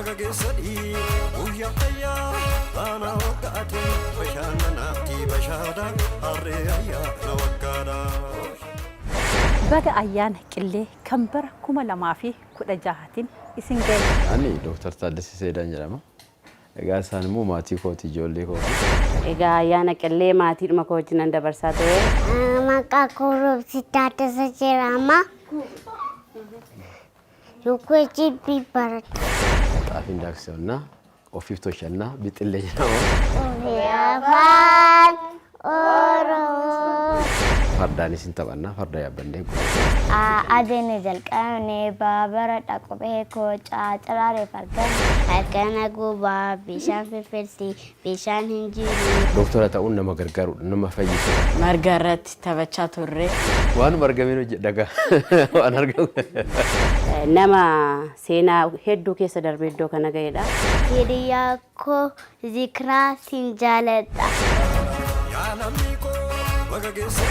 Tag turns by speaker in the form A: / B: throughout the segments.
A: Baga geessadhii guyyaa ayyaana waggaate bashannanaatti bashaada harree ayyaana waggaadha.
B: Baga ayyaana Qillee kan bara 2016tiin isin ga'e.
C: Ani Dooktar Taaddasee Seedaan jedhama. Egaa isaan immoo maatii kooti, ijoollee kooti.
D: Egaa ayyaana Qillee maatiidhuma koo wajjinan dabarsaa ture.
E: Maqaa koo Roobsi Taaddasa jedhama. UKGB baradha.
C: Xaafiin daaksifannaa, ofiif tolchannaa, bixxillee jedhama.
E: Qubee Afaan Oromoo.
C: Fardaanis hin taphannaa, farda yaabbannee gulufna.
E: A A jenne jalqabne B baradha qubee koo C ciraaree fargan. Halkan gubaa bishaan firfirti bishaan hin jiru.
C: Dooktora ta'uun nama gargaaruudha, nama fayyisuudha.
F: Marga irratti taphachaa turre.
C: Waanuma argameen hojjedha gaa. Waan argamu.
D: Nama seenaa hedduu keessa darbee iddoo kana ga'edha.
E: Hiriyaa koo Zikraa sin jaaladha.
A: Yaa lammii koo baga geesse.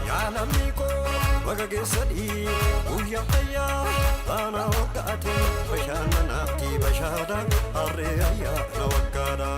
A: Yaa lammii koo baga geessadhii guyyaa ayyaana waggaate bashannanaatti bashaada harree ayyaana waggaadha.